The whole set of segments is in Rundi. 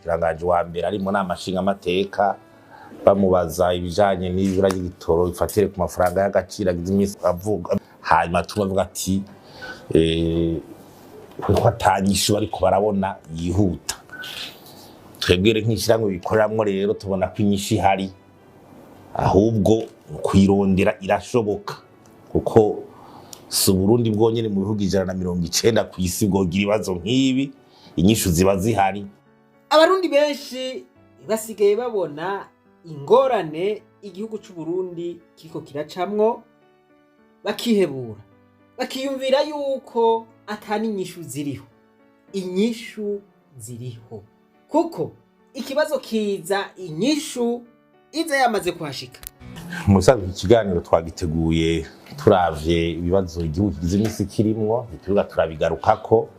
Umushikiranganji wa mbere ari mu nama nshingamateka, bamubaza ibijanye n'ibura ry'igitoro bifatire ku mafaranga y'agaciro agize iminsi avuga, hanyuma tubavuga ati kuko atanyishu bariko barabona yihuta. Twebwe rero nk'ishirahamwe bikoreramwo rero tubona ko inyishu ihari, ahubwo kuyirondera irashoboka, kuko si Uburundi bwonyene mu bihugu 190 kw'isi bwogira ibibazo nk'ibi, inyishu ziba zihari. Abarundi benshi basigaye babona ingorane igihugu c'u Burundi kiriko kiracamwo, bakihebura, bakiyumvira yuko ata n'inyishu ziriho. Inyishu ziriho, kuko ikibazo kiza inyishu iza yamaze kuhashika. Musanzwe ikiganiro twagiteguye turavye ibibazo igihugu kigize imisi kirimwo, ntituruga turabigarukako.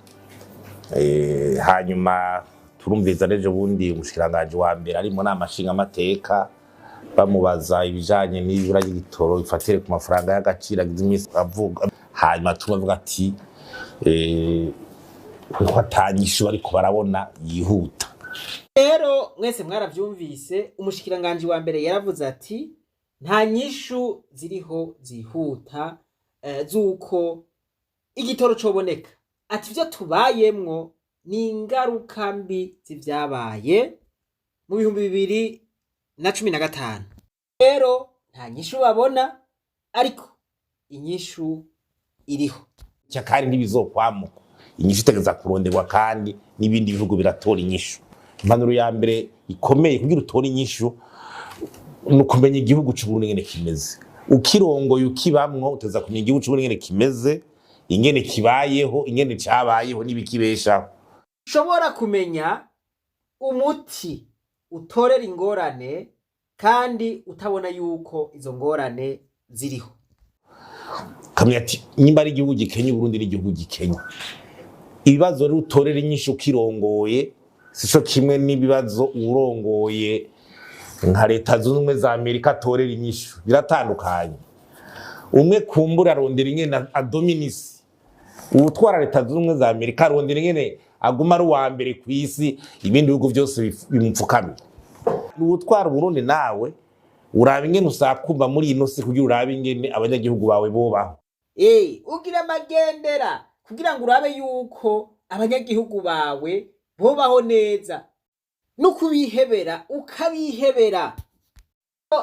Hanyuma turumviza n'ejo bundi umushikiranganji wa mbere ari mu nama nshingamateka, bamubaza ibijanye n'ibura ry'igitoro bifatire ku mafaranga y'agaciro agize imisi avuga, hanyuma tubavuga ati kuko atanyishu bariko barabona yihuta. Rero mwese mwaravyumvise, umushikiranganji wa mbere yaravuze ati nta nyishu ziriho zihuta z'uko igitoro coboneka, ati ivyo tubayemwo ni ingaruka mbi z'ivyabaye mu 2015. Rero nta nyishu babona, ariko inyishu iriho. Kandi ntibizokwamuka, inyishu itegeza kuronderwa, kandi n'ibindi bihugu biratora inyishu. Impanuro ya mbere ikomeye kugira utore inyishu ni ukumenya igihugu c'Uburundi ingene kimeze. Ukirongoye, ukibamwo, uteza kumenya igihugu c'Uburundi ingene kimeze, ingene kibayeho, ingene cabayeho n'ibikibeshaho. Ushobora kumenya umuti utorera ingorane kandi utabona yuko izo ngorane ziriho. Ukamenya ati nimba ari igihugu gikenye, Uburundi ni igihugu gikenye. Ibibazo rero utorera inyishu ukirongoye sico kimwe n'ibibazo urongoye nka Leta Zunze Ubumwe za Amerika atorera inyishu, biratandukanye. Umwe kumbura arondera ingene adominisi, uwutwara Leta Zunze Ubumwe za Amerika arondera ingene aguma ari uwa mbere kw'isi, ibindi bihugu vyose bimupfukamye. Uwutwara Uburundi nawe uraba ingene usakumba muri ino si kugira urabe ingene abanyagihugu bawe bobaho. Ugira amagendera kugira ngo urabe yuko abanyagihugu bawe bobaho neza, no kubihebera ukabihebera.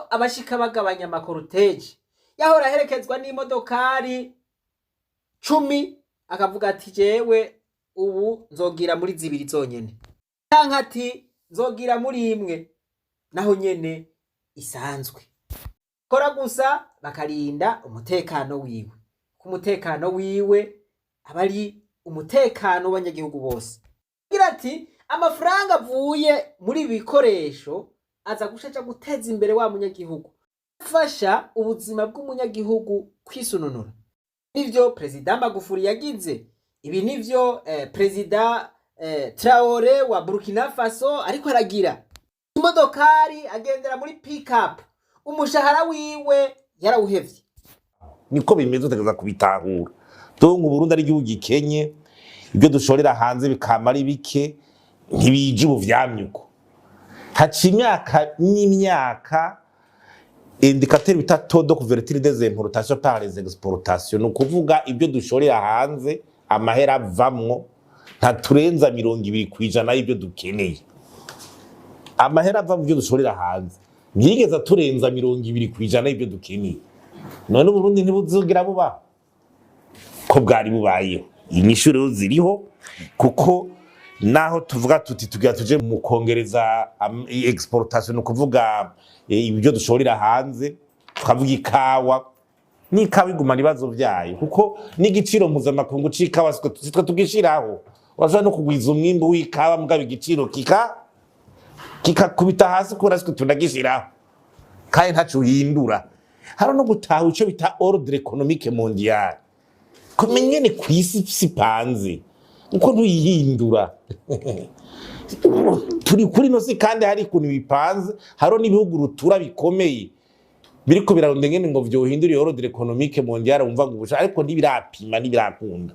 Abashika bagabanya amakoroteji, yahora aherekezwa n'imodokari 10, akavuga ati jewe ubu nzogira muri 2 zonyene, canke ati nzogira muri 1 naho nyene isanzwe. Kora gusa bakarinda umutekano wiwe, ku mutekano wiwe aba ari umutekano w'abanyagihugu bose. Agira ati amafaranga avuye muri ibi bikoresho aza gushaja guteza imbere wa munyagihugu, afasha ubuzima bw'umunyagihugu kwisununura. Nivyo Perezida Magufuli yagize, ibi nivyo Perezida Traore wa Burkina Faso ariko aragira. Imodokari agendera muri pick-up, umushahara wiwe yarawuhevye. Niko bimeze, utegeza kubitahura. Donc Uburundi ari igihugu gikenye, ibyo dushorera hanze bikama ari bike, ntibije ubu vyamye uko. Haca imyaka n'imyaka, indicateur bita taux de couverture des importations par les exportations, ni ukuvuga ibyo dushorera hanze amahera avamwo ntaturenza 20% y'ibyo dukeneye. Amahera ava mu byo dushorera hanze ntiyigeze aturenza 20% y'ibyo dukeneye. None Uburundi ntibuzogira bubaho ko bwari bubayeho? Inyishu rero ziriho, kuko naho tuvuga tuti tugira tuje mu kongereza exportation, ni ukuvuga ibyo dushorera hanze, tukavuga ikawa, n'ikawa igumana ibibazo vyayo, kuko n'igiciro mpuzamakungu c'ikawa sitwe tugishiraho. Urashobora no kugwiza umwimbu w'ikawa, mugabo igiciro kikakubita hasi kubera sitwe tunagishiraho, kandi ntaco uhindura. Hari no gutaha ico bita ordre économique mondial, kumenya ingene kw'isi sipanze, uko ntuyihindura. Turi kuri ino si kandi hari ukuntu bipanze. Hariho n'ibihugu rutura bikomeye biriko birarondera ingene ngo vyohindura iyo ordre économique mondial, wumva ngo ubusha, ariko ntibirapima, ntibirakunda.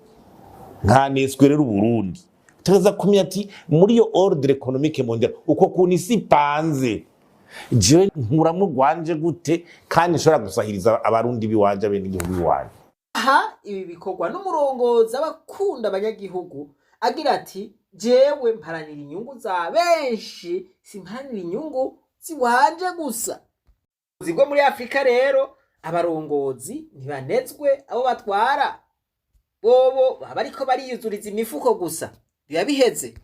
Nkaneswe rero Uburundi. Utegereza kumenya ati muri iyo ordre économique mondial, uko kuntu isi ipanze, jewe nkuramwo urwanje gute kandi nshobora gusahiriza Abarundi biwanje, abenegihugu biwanje? Aha ibi bikorwa n'umurongozi abakunda abanyagihugu, agira ati: "Jewe mparanira inyungu za benshi, simparanira inyungu ziwanje gusa." Bwo muri Afurika rero, abarongozi ntibanezwe abo batwara, bobo baba bariko bariyuzuriza imifuko gusa, biba biheze.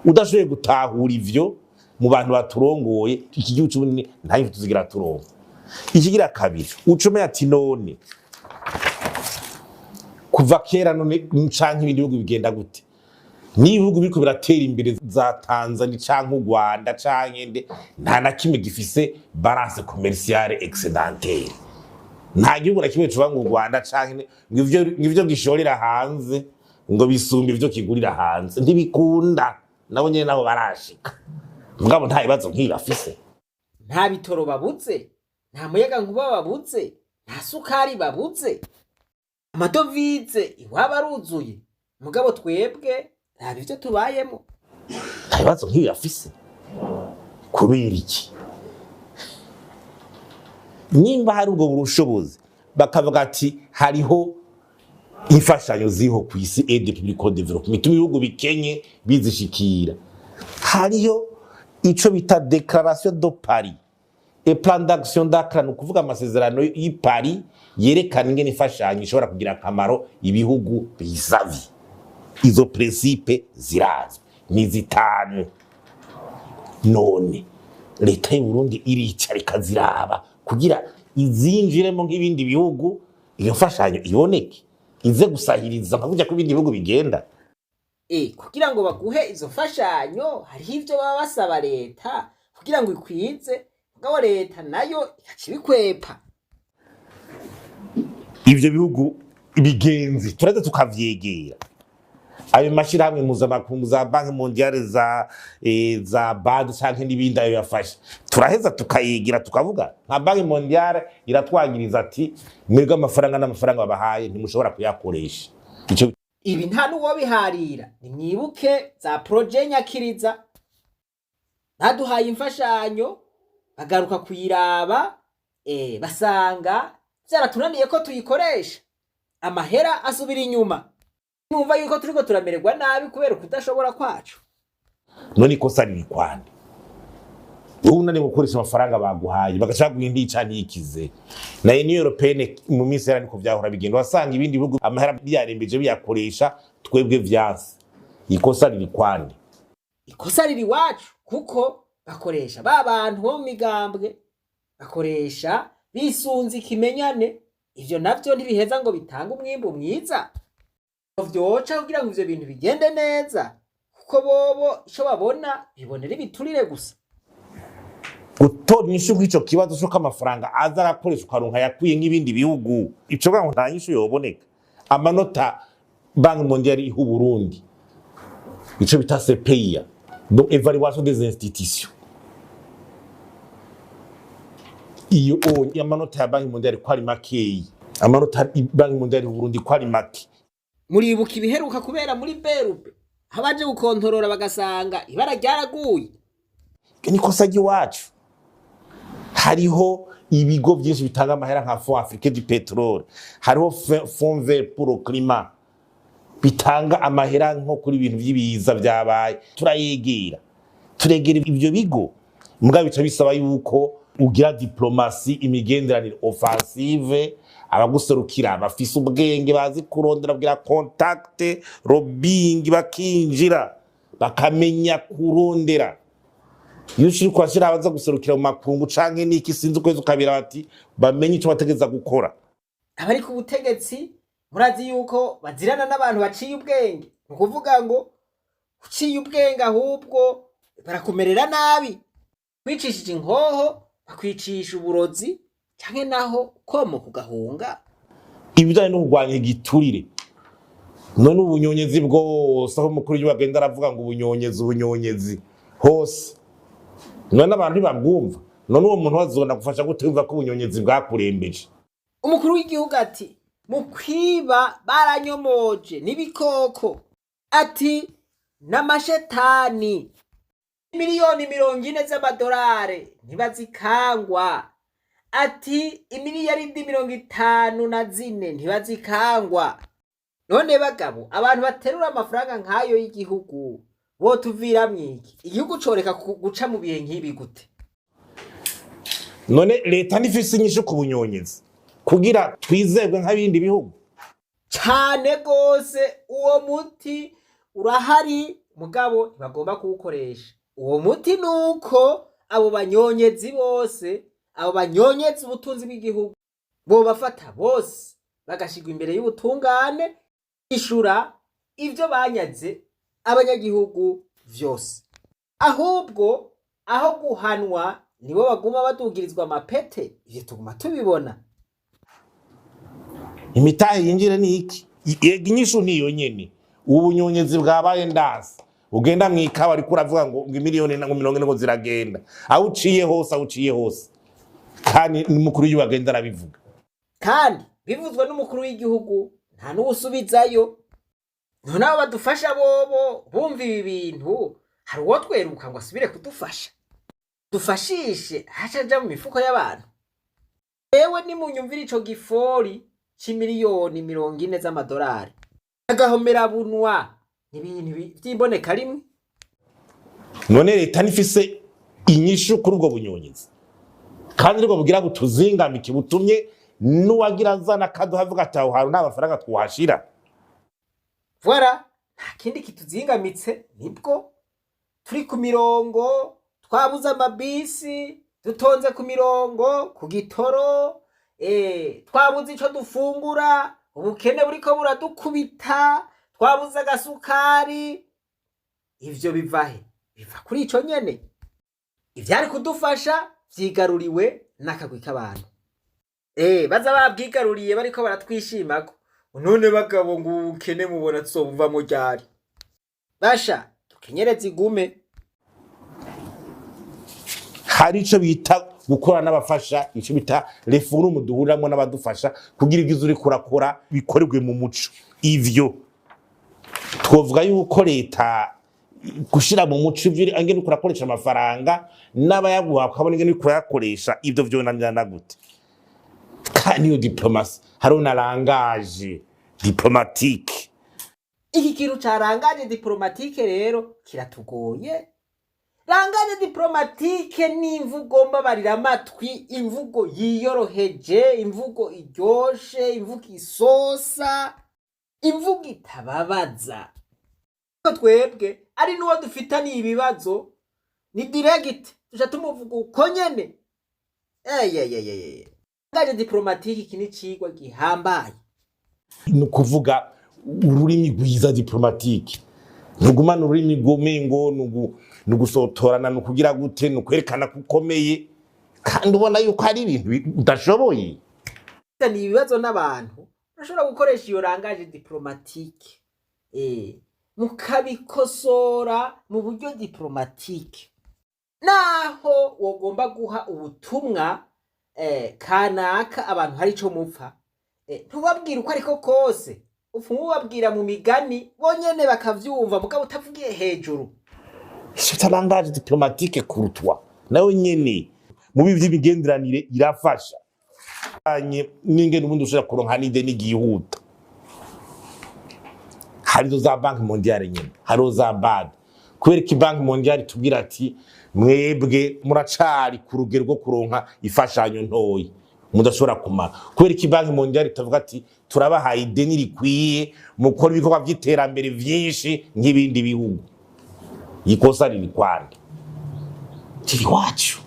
Udashoboye gutahura ivyo mu bantu baturongoye, iki gihugu c'Uburundi nta imfu tuzigira turonka. Ikigira kabiri, ucomeye ati: none kuva kera, none canke ibindi bihugu bigenda gute? Niba ibihugu biriko biratera imbere za Tanzania canke u Rwanda canke nde, nta na kimwe gifise balance commerciale excédentaire. Nta gihugu na kimwe cuba ngo u Rwanda canke nde, ngo ivyo gishorera hanze ngo bisumba ivyo kigurira hanze. Ntibikunda. Nabo nyene nabo barashika, mugabo nta bibazo nk'ibi bafise. Nta bitoro babuze, nta muyaga nkuba babuze, nta sukari babuze, amadovize iwabo aruzuye. Mugabo twebwe raba ivyo tubayemo. Nta bibazo nk'ibi bafise. Kubera iki? Nimba hari ubwo bushobozi, bakavuga ati hariho imfashanyo ziriho ku isi, aide publique au développement, ituma ibihugu bikenye bizishikira, hariho ico bita Déclaration de Paris et Plan d'action d'Accra, ni ukuvuga amasezerano y'i Paris yerekana ingene imfashanyo ishobora kugira akamaro ibihugu bisavye. Izo principes zirazwi, ni zitanu. None leta y'u Burundi iricara ikaziraba kugira izinjiremo nk'ibindi bihugu, iyo mfashanyo iboneke, ize gusahiriza nka kurya ko ibindi bihugu bigenda? Kugira ngo baguhe izo mfashanyo, hariho ivyo baba basaba leta kugira ngo ikwize, mugabo leta nayo igaca ibikwepa. Ivyo bihugu bigenzi turaza tukavyegera, ayo mashirahamwe mpuzamakungu, za Banque mondiale, za BAD canke n'ibindi, ayo yafashe, turaheza tukayegera, tukavuga. Nka Banque mondiale iratwagiriza ati: "Mwebwe amafaranga n'amafaranga babahaye ntimushobora kuyakoresha." Ico Ibi nta n'uwobiharira. Nimwibuke za projet Nyakiriza, baduhaye imfashanyo, bagaruka kuyiraba, basanga vyaratunaniye ko tuyikoresha, amahera asubira inyuma. Numva yuko turiko turamererwa nabi kubera ukudashobora kwacu. None ikosa riri kwande? Wowe unaniwe gukoresha amafaranga baguhaye, bagashaka guha indica ntikize. Na Union Européenne mu minsi yera niko vyahora bigenda, wasanga ibindi bihugu amahera byarembeje biyakoresha, twebwe vyanse. Ikosa riri kwande? Ikosa riri iwacu, kuko bakoresha ba bantu bo mu migambwe, bakoresha bisunze ikimenyane. Ivyo navyo ntibiheza ngo bitange umwimbu mwiza. Vyoca kugira ngo ivyo bintu bigende neza, kuko bobo ico babona bibonera ibiturire gusa. Gutora inyishu kw'ico kibazo c'uko amafaranga aza arakoresha, ukaronka yakwiye nk'ibindi bihugu, ico ngo nta nyishu yoboneka. Amanota Banque mondiale iha Uburundi, ico bita CPIA, donc évaluation des institutions, iyo amanota ya Banque mondiale ko ari makeyi, amanota Banque mondiale iha Uburundi ko ari make. Muribuka ibiheruka kubera muri BRB, aho baje gukontorora bagasanga ibara ryaraguye. Iryo ni ikosa ry'iwacu. Hariho ibigo byinshi bitanga amahera, nka Fonds africain du pétrole, hariho Fonds vert pour le climat, bitanga amahera nko kuri ibintu by'ibiza vyabaye. Turayegera, turegera ivyo bigo, mugabo bica bisaba yuko ugira diplomatie, imigenderanire offensive, abaguserukira bafise ubwenge, bazi kurondera, kugira contact, lobbying, bakinjira bakamenya kurondera. Iyo ushiri kwashira abaza guserukira mu makungu canke niki, sinzi, ukwezi ukabira bati bamenye ico bategeza gukora. Abari ku butegetsi murazi yuko bazirana n'abantu baciye ubwenge. Ni ukuvuga ngo uciye ubwenge ahubwo barakumerera nabi, kwicishije inkoho bakwicisha uburozi, canke naho komo kugahunga. Ibijanye no kurwanya igiturire, none ubunyonyezi bwose, aho umukuru w'igihugu agenda aravuga ngo ubunyonyezi, ubunyonyezi hose, none abantu ntibabwumva? None uwo muntu wazobona gufasha gute wumva ko ubunyonyezi bwakurembeje? Umukuru w'igihugu ati: "Mu kwiba baranyomoje n'ibikoko." Ati N'amashetani. 40 miliyoni z'amadolari ntibazikangwa. Ati imiliyaridi 54 ntibazikangwa. None bagabo, abantu baterura amafaranga nk'ayo y'igihugu botuviramwo iki? Igihugu coreka guca mu bihe nk'ibi gute? None leta ntifise inyishu ku bunyonyezi kugira twizerwe nk'abindi bihugu? Cane gose, uwo muti urahari, mugabo ntibagomba kuwukoresha. Uwo muti nuko abo banyonyezi bose, abo banyonyezi ubutunzi bw'igihugu, bobafata bose bagashirwa imbere y'ubutungane, ishura ivyo banyaze abanyagihugu vyose. Ahubwo aho guhanwa nibo baguma badugirizwa amapete. Ivyo tuguma tubibona. Imitahe yinjire ni iki? Yega, inyishu niyo nyene. Ubu bunyonyezi bwabaye ndasi, ugenda mwikawa ariko uravuga ngo imiliyoni na ngo 40 ngo ziragenda aho uciye hose, aho uciye hose, kandi n'umukuru w'igihugu agenda arabivuga. Kandi bivuzwe n'umukuru w'igihugu, nta n'uwusubizayo. None abo badufasha bobo bumva ibi bintu, hari uwo tweruka ngo asubire kudufasha, dufashishe haca aja mu mifuko y'abantu? Ewe, nimunyumvira ico gifori c'imiliyoni 40 z'amadolari agahomera bunwa, ni ibintu vy'imboneka rimwe. None leta ntifise inyishu kuri ubwo bunyonyezi, kandi nibwo bugira butuzingamike, butumye n'uwagira azana akaduha avuga ati aho hantu nta mafaranga twahashira? Voilà, nta kindi kituzingamitse, nibwo turi ku mirongo, twabuze amabisi, dutonze ku mirongo ku gitoro, twabuze ico dufungura, ubukene buriko buradukubita, twabuze agasukari. Ivyo biva he? Biva kuri ico nyene. Ivyari kudufasha vyigaruriwe n'akagwi k'abantu. Baza babwigaruriye, bariko baratwishimako. None bagabo, ngo ubukene mubona tuzobuvamwo ryari? Basha dukenyereze igume. Hari ico bita gukora n'abafasha, ico bita reforme duhuriramo n'abadufasha kugira ibyo uriko urakora bikorerwe mu muco. Ivyo twovuga yuko leta gushira mu muco ivyo ingene uriko urakoresha amafaranga, n'abayaguha ukabona ingene uriko urayakoresha, ivyo vyonanirana gute? Kandi iyo diplomatie, hariho na langage diplomatique. Iki kintu ca langage diplomatique rero kiratugoye. Langage diplomatique ni imvugo mbabarira amatwi, imvugo yiyoroheje, imvugo iryoshe, imvugo isosa, imvugo itababaza. Ariko twebwe ari n'uwo dufitaniye ibibazo, ni direct tuca tumuvuga uko nyene. Eyeyeyeye, langage diplomatique, iki ni icigwa gihambaye. Ni ukuvuga ururimi rwiza diplomatique, ntugumana ururimi rw'umengo ni ugusotorana, ni ukugira gute, ni ukwerekana ko ukomeye kandi ubona yuko hari ibintu udashoboye. Ni ibibazo n'abantu, urashobora gukoresha iyo langage diplomatique, mukabikosora mu buryo diplomatique, naho wogomba guha ubutumwa kanaka abantu hari ico mupfa, ntubabwire uko ariko kose, upfuma ubabwira mu migani, bonyene bakavyumva, mugabo utavugiye hejuru. Icyo langage diplomatique courtois nawe nyene mu bibi vy'imigenderanire irafasha. Anye n'ingene ubundi ushobora kuronka n'ideni ryihuta, harizo za Banque mondiale nyene, hariho za BAD. Kubera ko Banque mondiale itubwira ati mwebwe muracari ku rugero rwo kuronka imfashanyo ntoyi mudashobora kumara, kubera ko Banque mondiale itavuga ati turabahaye ideni rikwiye mukora ibikorwa vy'iterambere vyinshi nk'ibindi bihugu? Ikosa riri kwande? Riri iwacu.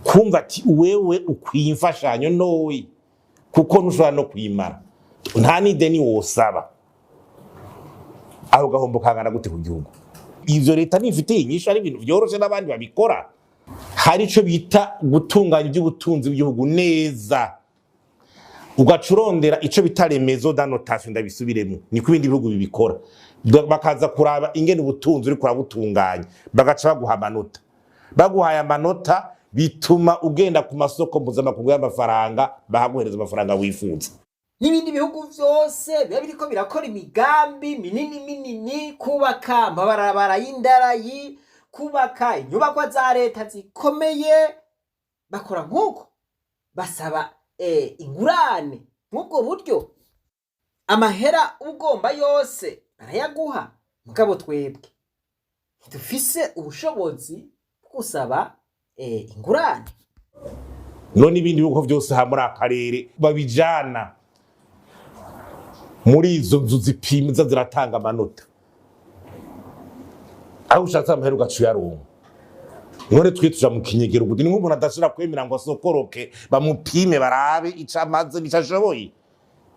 Kumva ati wewe ukwiye imfashanyo ntoyi kuko ntushobora no kuyimara, nta n'ideni wosaba, aho gahombo kangana gute ku gihugu? Ivyo leta ntifitiye inyishu, ari ibintu vyoroshe n'abandi babikora. Hari ico bita gutunganya ivy'ubutunzi bw'igihugu neza, ugaca urondera ico bita les maisons de notation. Ndabisubiremo, niko ibindi bihugu bibikora. Bakaza kuraba ingene ubutunzi uriko urabutunganya, bagaca baguha amanota. Baguhaye amanota, bituma ugenda ku masoko mpuzamakungu y'amafaranga, bakaguhereza amafaranga wifuza. N'ibindi bihugu vyose biba biriko birakora imigambi minini minini, kubaka amabarabara y'indarayi, kubaka inyubakwa za leta zikomeye, bakora nk'uko basaba ingurane nk'ubwo buryo. Amahera ugomba yose barayaguha, mugabo twebwe ntidufise ubushobozi bwo gusaba ingurane. None ibindi bihugu vyose ha muri akarere babijana muri izo nzu zipima ziratanga amanota, aho ushatse amahera ugaca uyaronka. None twe tuja mu kinyegero gute? Ni nk'umuntu adashobora kwemera ngo asokoroke, bamupime, barabe ico amaze n'ico ashoboye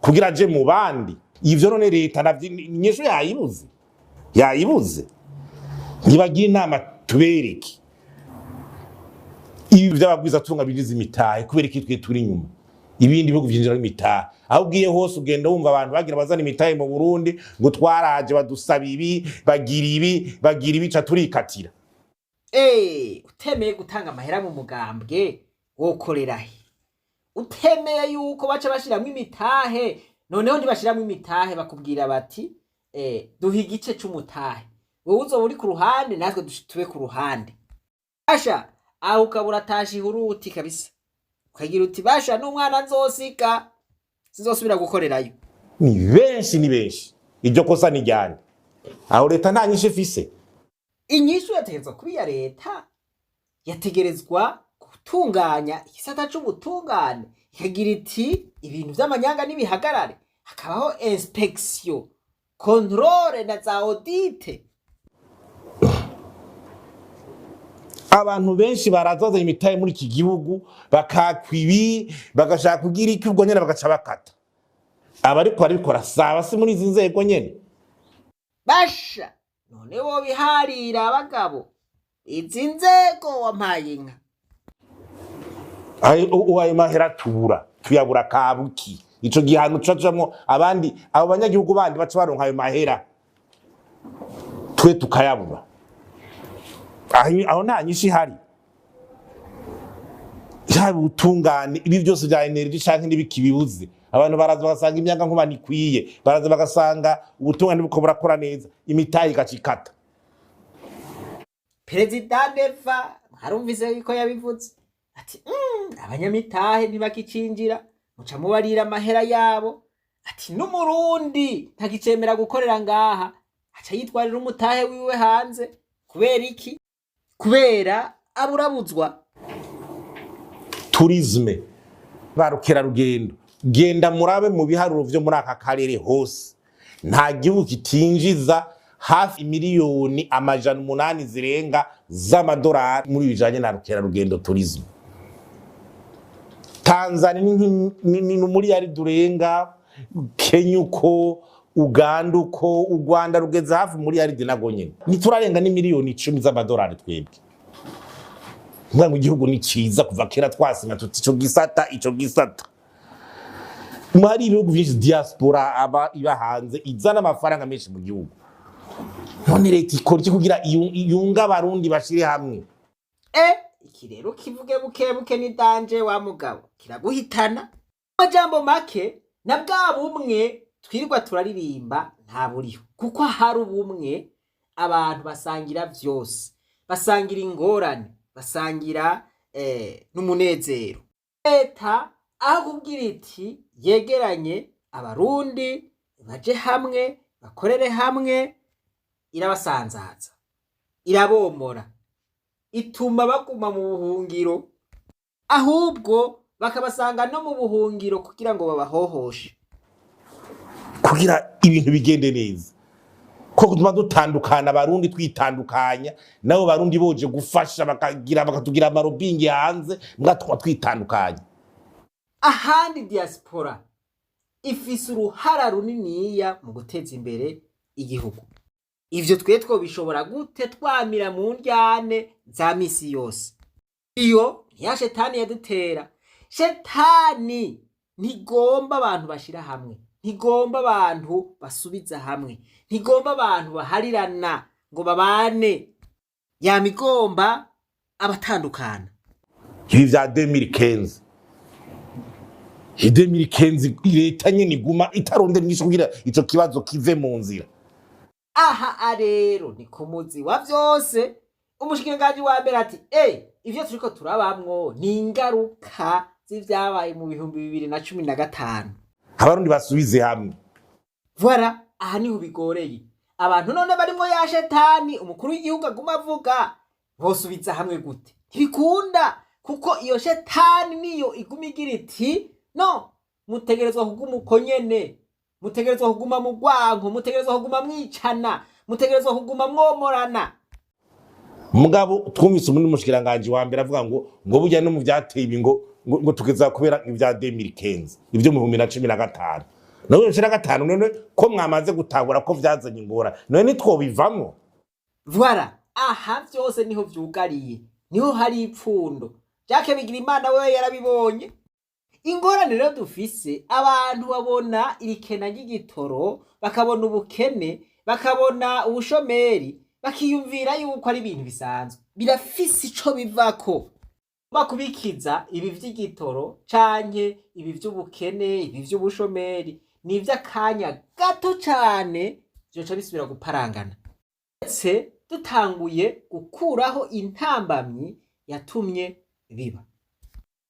kugira aje mu bandi. Ivyo none leta navyo inyishu yayibuze, yayibuze. Ntibagira inama tubereke ibi vy'abagwizatunga binjiza imitahe. Kubera iki twe turi inyuma? Ibindi bihugu vyinjira imitahe. Aho ugiye hose ugenda wumva abantu bagira bazana imitahe mu Burundi, ngo twaraje badusaba ibi, bagira ibi, bagira ibi, ca turikatira. Utemeye gutanga amahera mu mugambwe wokorera he? Utemeye yuko baca bashiramwo imitahe, noneho ntibashiramwo imitahe, bakubwira bati duha igice c'umutahe, wowe uzoba uri ku ruhande, natwe tube ku ruhande. Basha, aho ukaba uratasha ihuruti kabisa, ukagira uti basha n'umwana nzosiga sinzosubira gukorerayo. Ni benshi, ni benshi. Iryo kosa ni ryande? Aho leta nta nyishu ifise. Inyishu yategerezwa kuba iya leta, yategerezwa gutunganya igisata c'ubutungane, ikagira iti ibintu vy'amanyanga n'ibihagarare, hakabaho inspection, contrôle na za audit. Abantu benshi baraza bazanye imitahe muri iki gihugu, bakakwa ibi, bagashaka kugira iki, ubwo nyene bagaca bakata. Abariko barabikora saba si muri izi nzego nyene. Basha, none wobiharira abagabo izi nzego wampaye inka? Ayo mahera tubura tuyabura kabuki. Ico gihano cajamwo abandi, abo banyagihugu bandi baca baronka ayo mahera, twe tukayabura. Aho nta nyishu ihari. Yaba ubutungane, ibi byose bya energy canke n'ibiki bibuze, abantu baraza bagasanga imyaga nkuba ntikwiye, baraza bagasanga ubutungane buko burakora neza, imitahe igaca ikata. Perezida Neva mwarumvise yuko yabivuze ati abanyamitahe ntibakicinjira, muca mubarira amahera yabo. Ati n'Umurundi ntakicemera gukorera ngaha, aca yitwarira umutahe wiwe hanze. Kubera iki? Kubera aburabuzwa. Tourisme, ba rukerarugendo, genda murabe mu biharuro vyo muri aka karere hose, nta gihugu kitinjiza hafi miliyoni 800 zirenga z'amadolari muri bijanye na rukerarugendo, tourisme. Tanzania ni umuriyari urenga, Kenya uko, Uganda uko, u Rwanda rugeze hafi umuriyari nago nyene. Ntiturarenga n'imiliyoni 10 z'amadolari twebwe. Mwana, igihugu ni ciza kuva kera, twasima tuti ico gisata, ico gisata. Hari ibihugu vyinshi diaspora aba iba hanze izana amafaranga menshi mu gihugu. None leta ikora iki kugira yunga Abarundi, bashire hamwe? Iki rero kivuge buke buke ni danger wa mugabo, kiraguhitana. Amajambo make, na bwa bumwe twirirwa turaririmba nta buriho, kuko hari ubumwe abantu basangira vyose, basangira ingorane, basangira n'umunezero. Leta aho kubwira iti yegeranye Abarundi baje hamwe bakorere hamwe, irabasanzaza, irabomora, ituma baguma mu buhungiro, ahubwo bakabasanga no mu buhungiro kugira ngo babahohoshe. Kugira ibintu bigende neza, ko tuma dutandukana, Abarundi twitandukanya nabo, Barundi boje gufasha bakagira bakatugira ama lobbying hanze, mbwa tukaba twitandukanya. Ahandi diaspora ifise uruhara runiniya mu guteza imbere igihugu. Ivyo twe twobishobora gute twamira mu ndyane za misi yose? Iyo niya shetani yadutera. Shetani ntigomba abantu bashira hamwe, ntigomba abantu basubiza hamwe, ntigomba abantu baharirana ngo babane, yama igomba abatandukana. Ibi vya 2015 2015 leta nyene iguma itarondera inyishu kugira ico kibazo kive mu nzira. Aha rero ni ku muzi wa vyose. Umushikiranganji wa mbere ati: Ivyo turiko turabamwo ni ingaruka z'ivyabaye mu 2015." Abarundi basubize hamwe. Voilà, aha niho bigoreye abantu. None barimwo ya shetani umukuru w'igihugu aguma avuga, bosubiza hamwe gute? Ntibikunda, kuko iyo shetani niyo iguma igira iti: "No mutegerezwa kuguma uko nyene, mutegerezwa kuguma mu rwanko, mutegerezwa kuguma mwicana, mutegerezwa kuguma mwomorana." Mugabo twumvise umundi mushikiranganji wa mbere avuga ngo burya no mu vyateye ibi ngo tugeza kubera ibya 2015, ibyo mu 2015. None 2015, none ko mwamaze gutahura ko vyazanye ingora, none nitwobivamwo? Voilà, aha vyose niho vyugariye, niho hari ipfundo. Jacques Bigirimana wewe yarabibonye. Ingorane rero dufise, abantu babona irikena ry'igitoro, bakabona ubukene, bakabona ubushomeri, bakiyumvira yuko ari ibintu bisanzwe. Birafise ico bivako. Bakubikiza ibi vy'igitoro canke ibi vy'ubukene, ibi vy'ubushomeri, ni ivy'akanya gato cane, vyoca bisubira guparangana ndetse dutanguye gukuraho intambamyi yatumye biba.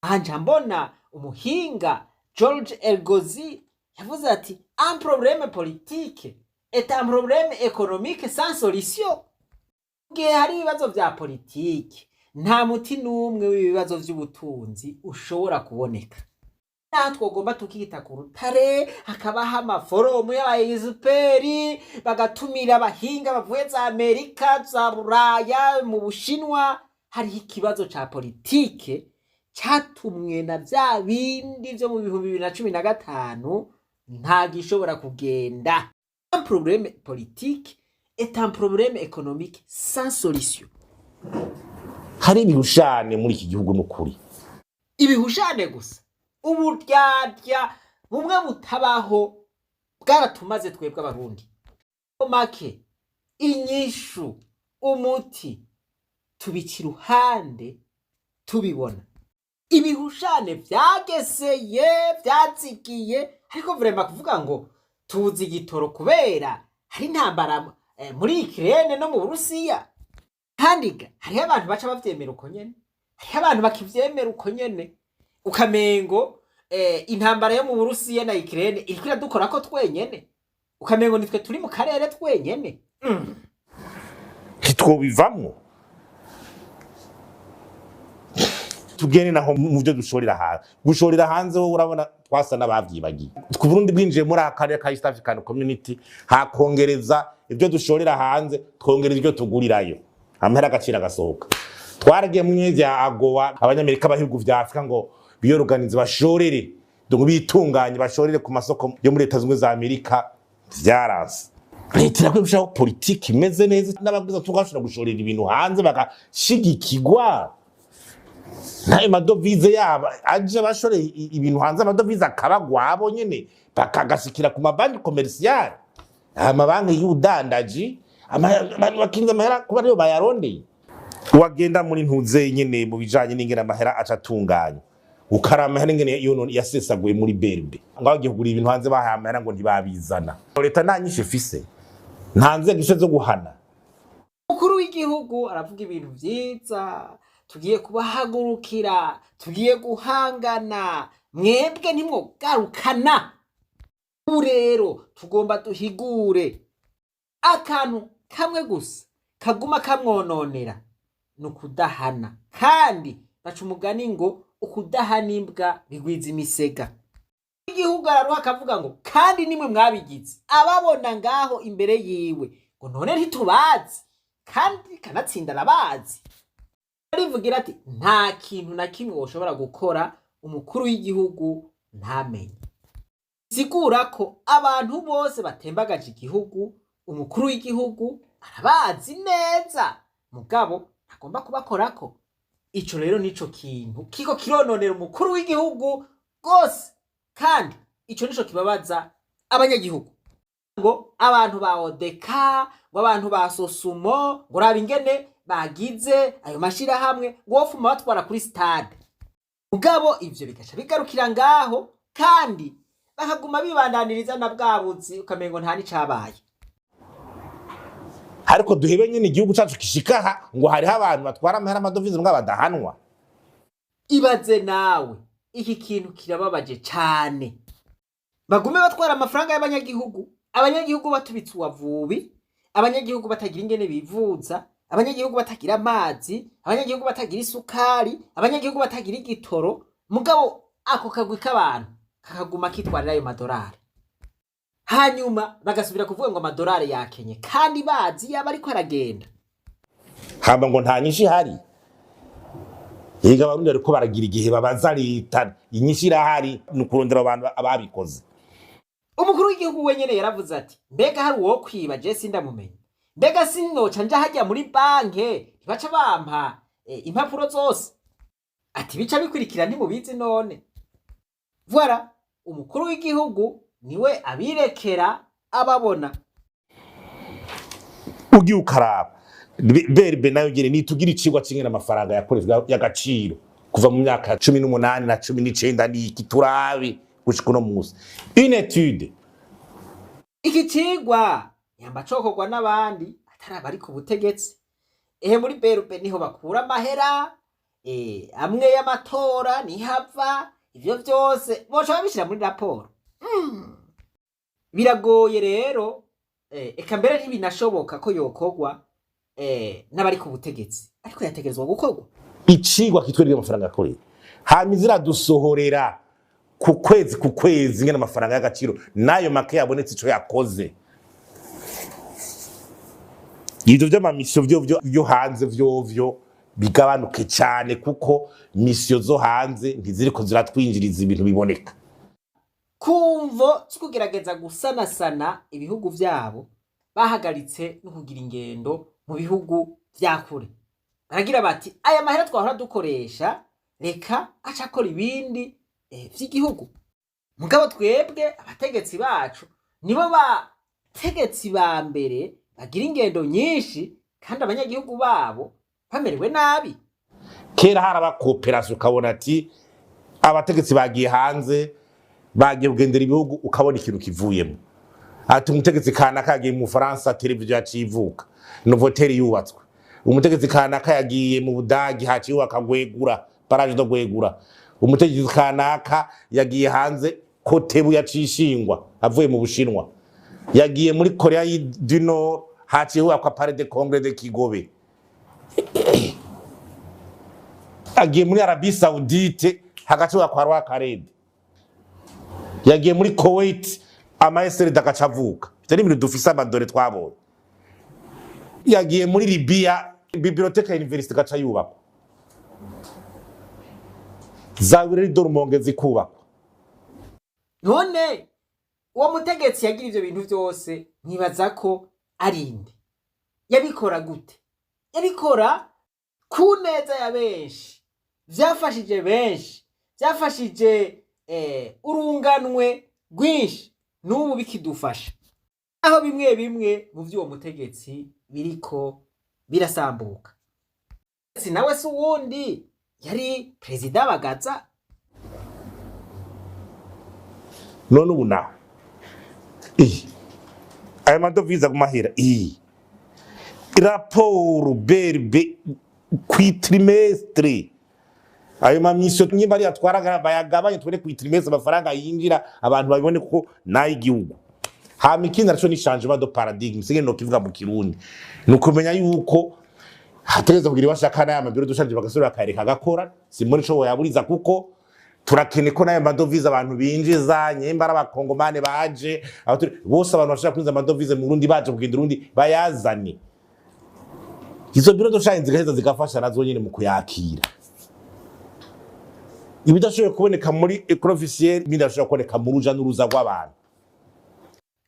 Aha nca mbona umuhinga George Elgozi yavuze ati: "Un problème politique est un problème économique sans solution." Gihe hari ibibazo vya politiki, nta muti n'umwe w'ibibazo vy'ubutunzi ushobora kuboneka. Naho twogomba tukita ku rutare, hakabaho amaforomu y'abayeziperi, bagatumira abahinga bavuye za Amerika, za Buraya, mu Bushinwa, hariho ikibazo ca politike catumwe na vya bindi vyo mu 2015, nta gishobora kugenda. Un problème politique est un problème économique sans solution. Hari ibihushane muri iki gihugu n'ukuri. Ibihushane gusa, uburyarya bumwe butabaho bwaratumaze twebwe Abarundi. Make inyishu, umuti tubica iruhande tubibona. Ibihushane vyageseye, vyazigiye, ariko vraiment kuvuga ngo tuzi igitoro kubera hari intambara muri Ukraine no mu Burusiya. Kandi ga hariho abantu baca bavyemera uko nyene, hariho abantu bakivyemera uko nyene, ukamengo intambara yo mu Burusiya na Ukraine iriko iradukorako twenyene, ukamengo nitwe turi mu karere twenyene. Ntitwobivamwo tugende naho mu byo dushorera hanze. Gushorera hanze wowe urabona twasa n'abavyibagiye. Ku Burundi bwinjiye muri aka karere ka East African Community, hakongereza ibyo dushorera hanze, twongereza ibyo tugurirayo, amahera agaciro agasohoka. Twaragiye mu vya AGOA, abanyamerika bahihugu vya Afrika ngo biyoruganize, bashorere, donc bitunganye, bashorere ku masoko yo muri Leta Zunze za Amerika. Vyaranse. Leta irakwiye gushiraho politiki imeze neza n'ababwiza tugashobora gushorera ibintu hanze bagashigikirwa n'ayo madovize yabo aje bashoreye ibintu hanze, amadovize akabagwabo nyene, bakagashikira ku mabanki commercial, amabanki y'ubudandaji, abantu bakinze amahera kuba ariyo bayarondeye. Wagenda muri ntuze nyene mu bijanye n'ingene amahera aca atunganywa, ukara amahera ingene yasesaguye muri BRB, ngo bagiye kugura ibintu hanze bahaye amahera ngo ntibabizana. Leta nta nyinshi ifise, nta nzego ifise zo guhana. Umukuru w'igihugu aravuga ibintu vyiza: "Tugiye kubahagurukira, tugiye guhangana, mwebwe ntimwogarukana." Ubu rero tugomba duhigure akantu kamwe gusa kaguma kamwononera, ni ukudahana. Kandi baca umugani ngo ukudahana imbwa bigwiza imisega. Igihugu araruha akavuga ngo kandi nimwe mwabigize, ababona ngaho imbere yiwe, ngo none ntitubazi, kandi kanatsinda arabazi. Arivugira ati nta kintu na kimwe woshobora gukora umukuru w'igihugu ntamenye. Sigura ko abantu bose batembagaje igihugu umukuru w'igihugu arabazi neza, mugabo ntagomba kubakorako. Ico rero nico kintu kiko kirononera umukuru w'igihugu rwose, kandi ico nico kibabaza abanyagihugu, ngo abantu ba odeka, ngo abantu ba sosumo, ngo raba ingene bagize ayo mashirahamwe, ngo wofuma batwara kuri stade. Mugabo ivyo bigaca bigarukira ngaho. Kandi bakaguma bibandaniriza na bwabuzi, ukamengo nta n'icabaye. Ariko duhebe nyene igihugu cacu kishikaha ngo hariho abantu batwara amahera, amadovize, mbwa badahanwa. Ibaze nawe, iki kintu kirababaje cane. Bagume batwara amafaranga y'abanyagihugu, abanyagihugu batubitse uwavubi, abanyagihugu batagira ingene bivuza, abanyagihugu batagira amazi, abanyagihugu batagira isukari, abanyagihugu batagira igitoro, mugabo ako kagwi k'abantu kakaguma kitwarira ayo madorari, hanyuma bagasubira kuvuga ngo amadorari yakenye kandi bazi yaba ariko aragenda. Hamba ngo nta nyinshi ihari. Yiga abarundi bariko baragira igihe babaza leta, inyinshi irahari, ni ukurondera abantu ababikoze. Umukuru w'igihugu wenyene yaravuze ati: "Mbega hari uwo kwiba? Je sindamumenye. Mbega sinoca nja hajya muri banke, ntibaca bampa impapuro zose?" Ati: "Bica bikurikira, ntimubizi none?" Voilà, umukuru w'igihugu niwe abirekera ababona. Ugiye ukaraba BRB nayo nyene nitugira icigwa c'ingene amafaranga yakoreshwa y'agaciro kuva mu myaka ya 18 na 19 n'iki, turabe gushika uno musi, une étude. Iki cigwa yamba cokorwa n'abandi atari abari ku butegetsi. Ehe, muri BRB niho bakura amahera amwe y'amatora, nihava ivyo vyose boca babishira muri raporo. Biragoye rero, eka mbere ntibinashoboka ko yokorwa n'abari ku butegetsi, ariko yategerezwa gukorwa. Icigwa kitwereka amafaranga yakoreye, hama iziradusohorera ku kwezi ku kwezi ingene amafaranga y'agaciro n'ayo make yabonetse ico yakoze. Ivyo vy'ama missions vyo vyo hanze vyovyo bigabanuke cane, kuko missions zo hanze ntiziriko ziratwinjiriza ibintu biboneka. Kumvo zo kugerageza gusanasana ibihugu vyabo, bahagaritse no kugira ingendo mu bihugu vya kure. Baragira bati: "Aya mahera twahora dukoresha, reka aca akora ibindi vy'igihugu." Mugabo twebwe abategetsi bacu nibo bategetsi ba mbere bagira ingendo nyinshi kandi abanyagihugu babo bamerewe nabi. Kera haraba coopération, ukabona ati abategetsi bagiye hanze, bagiye kugendera ibihugu, ukabona ikintu kivuyemo, ati umutegetsi kanaka yagiye mu Bufaransa, televiziyo yaciye ivuka, Novotel yubatswe. Umutegetsi kanaka yagiye mu Budagi, haciye yubaka Gwegura, barrage de Gwegura. Umutegetsi kanaka yagiye hanze, Kotebu yaciye ishingwa. Avuye mu Bushinwa, yagiye muri Korea du Nord, haciye hubakwa Palais de Congrès de Kigobe. Agiye muri Arabie Saoudite, hagaca hubakwa Roi Khaled. Yagiye muri Kuwait, ama SRD agaca avuka. Ivyo ni ibintu dufise amadore twabonye. Yagiye muri Libya, bibliothèque ya université igaca yubakwa, za Birori de Rumonge zikubakwa. None uwo mutegetsi yagira ivyo bintu vyose, mwibaza ko ari inde? Yabikora gute? Yabikora ku neza ya benshi, vyafashije benshi, vyafashije urunganwe rwinshi, n'ubu bikidufasha, aho bimwe bimwe mu vy'uwo mutegetsi biriko birasambuka. Si nawe si uwundi, yari perezida Bagaza. None ubu naho aya madovize aguma ahera, iyi raporo BRB kwi trimestre, ayo ma missions nyimba ari atwaraga bayagabanye, tubone kwi trimestre amafaranga yinjira, abantu babibone ko n'ay'igihugu. Hama ikindi naco ni changement de paradigme, sige no kivuga mu Kirundi, ni ukumenya yuko hategerezwa kugira ibashaka n'aya ma bureaux de change bagasubira bakayareka agakora. Simbona ico boyaburiza, kuko turakene ko n'ayo madovize abantu binjiza, nyemba ari abakongomane baje, bose, abantu bashaka kwinjiza amadovize mu Burundi, baje kugenda Urundi, bayazane. Izo bureaux de change zigaheza zigafasha nazo nyene mu kuyakira. Ibidashoboye kuboneka muri écran officiel, ibindi bidashobora kuboneka mu ruja n'uruza rw'abantu.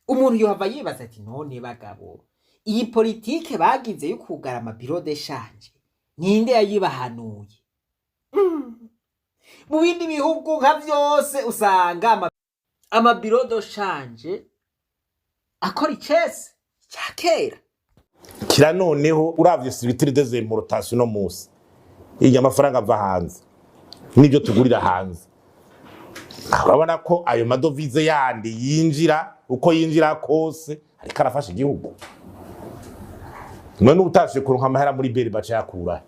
Umuntu yohava yibaza ati: "None bagabo, iyi politike bagize yo kugara ama bureaux de change, ninde yayibahanuye?" Mu bindi bihugu nka vyose usanga ama bureaux de change akora icese ca kera. Kira noneho uravye structure des importations no musi, iyo amafaranga ava hanze n'ibyo tugurira hanze. Urabona ko ayo madovize yandi yinjira, uko yinjira kose ariko arafasha igihugu. None utashe kuronka amahera muri BRB, baca yakura?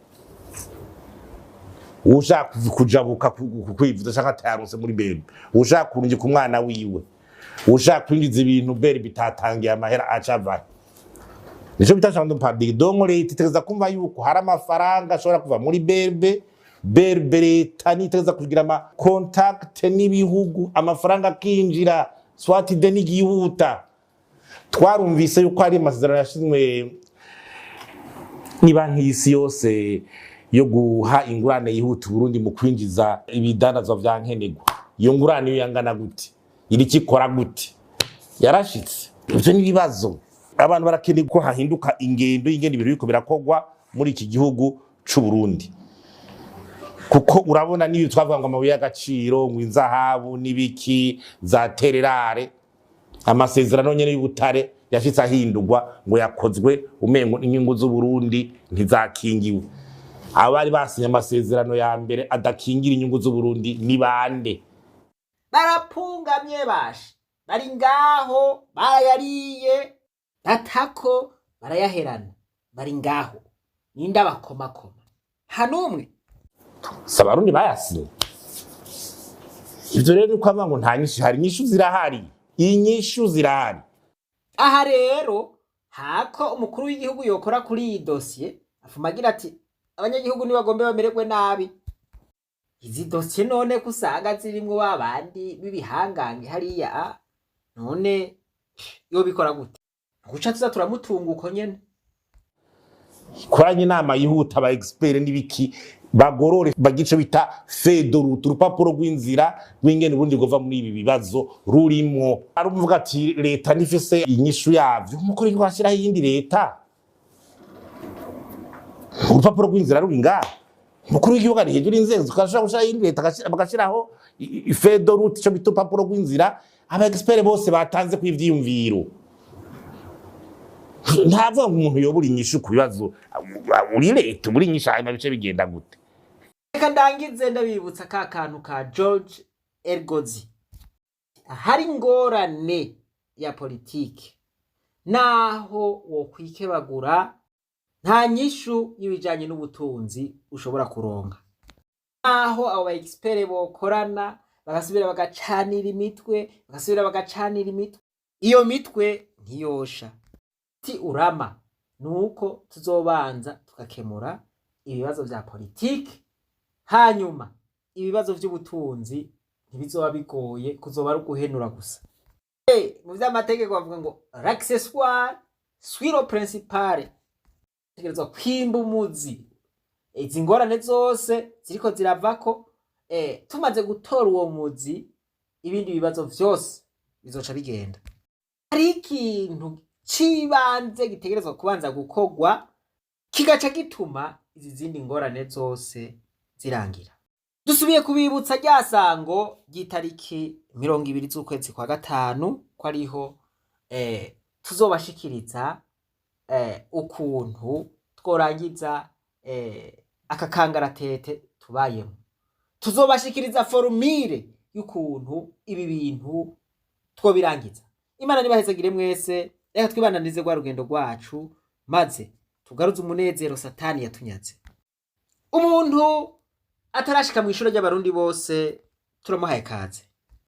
Ushaka kujabuka kwivuza canke atayaronse muri BRB, ushaka kurungika umwana wiwe, ushaka kwinjiza ibintu BRB itatangiye amahera, aca avahe? Nico bita changement de paradigme. Donc leta itegereza kumva yuko hari amafaranga ashobora kuva muri BRB. BRB, leta nitegereza kugira ama contact n'ibihugu, amafaranga akinjira, soit ideni ryihuta. Twarumvise yuko hari amasezerano yashinzwe ni Banki y'Isi Yose yo guha ingurane yihuta Burundi mu kwinjiza ibidandazwa vya nkenerwa. Iyo ngurane iyo yangana gute? Iriko ikora gute? Yarashitse? Ivyo ni ibibazo. Abantu barakeneye ko hahinduka ingendo y'ingene ibintu biriko birakorwa muri iki gihugu c'u Burundi, kuko urabona n'iyo twavuga ngo amabuye y'agaciro, ngo inzahabu n'ibiki za terres rares, amasezerano nyene y'ubutare yashitse ahindurwa ngo yakozwe umengo inyungu z'Uburundi ntizakingiwe. Abari basinye amasezerano ya mbere adakingira inyungu z'Uburundi ni bande? Barapungamye basha, bari ngaho barayariye batako barayaherana, bari ngaho ninde abakomakoma? Nta n'umwe. Si Abarundi bayasinye? Ivyo rero ni uko ngo nta nyishu hari. Inyishu zirahari, inyishu zirahari. Aha rero hako umukuru w'igihugu yokora kuri iyi dosiye, afuma agira ati abanyagihugu ntibagombe bamererwe nabi. Izi dosiye none ko usanga zirimwo ba bandi b'ibihangange hariya, none yobikora gute? Guca tuza turamutunga uko nyene. Koranye inama yihuta, aba expert n'ibiki, bagorore bagice bita feuille de route, urupapuro rw'inzira rw'ingene ubundi bwova muri ibi bibazo rurimwo. Ari umuvuga ati leta ntifise inyishu yavyo, umukuru w'igihugu ashyiraho iyindi leta. Urupapuro rw'inzira ruri ngaha, umukuru w'igihugu ari hejuru y'inzego, zikashobora gushiraho iyindi leta, bagashiraho feuille de route, ico bita urupapuro rw'inzira, aba expert bose batanze ku ivyiyumviro. Ntavuga ngo umuntu yobura inyishu ku bibazo uri leta ubura inyishu, hanyuma bice bigenda gute? Reka ndangize ndabibutsa ka kantu ka George Ergozi: hari ingorane ya politike, naho wokwikebagura, nta nyishu y'ibijanye n'ubutunzi ushobora kuronka. Naho abo ba expert bokorana, bagasubira bagacanira imitwe, bagasubira bagacanira imitwe, iyo mitwe ntiyosha. Ti urama nuko tuzobanza tugakemura ibibazo vya politike, hanyuma ibibazo vy'ubutunzi ntibizoba bigoye, kuzoba ari uguhenura gusa. Mu vy'amategeko bavuga ngo l'accessoire suit le principal. Tegerezwa kwimba umuzi izi ngorane zose ziriko ziravako. Tumaze gutora uwo muzi, ibindi bibazo vyose bizoca bigenda. Hari ikintu c'ibanze gitegerezwa kubanza gukorwa, kigaca gituma izi zindi ngorane zose zirangira. Dusubiye kubibutsa rya sango ry'itariki 20 z'ukwezi kwa gatanu, ko ariho tuzobashikiriza ukuntu tworangiza aka kangaratete tubayemo. Tuzobashikiriza formule y'ukuntu ibi bintu twobirangiza. Imana nibahezagire mwese. Reka twibananize rwa rugendo rwacu, maze tugaruze umunezero Satani yatunyaze. Umuntu atarashika mu ishure ry'Abarundi bose, turamuhaye kaze.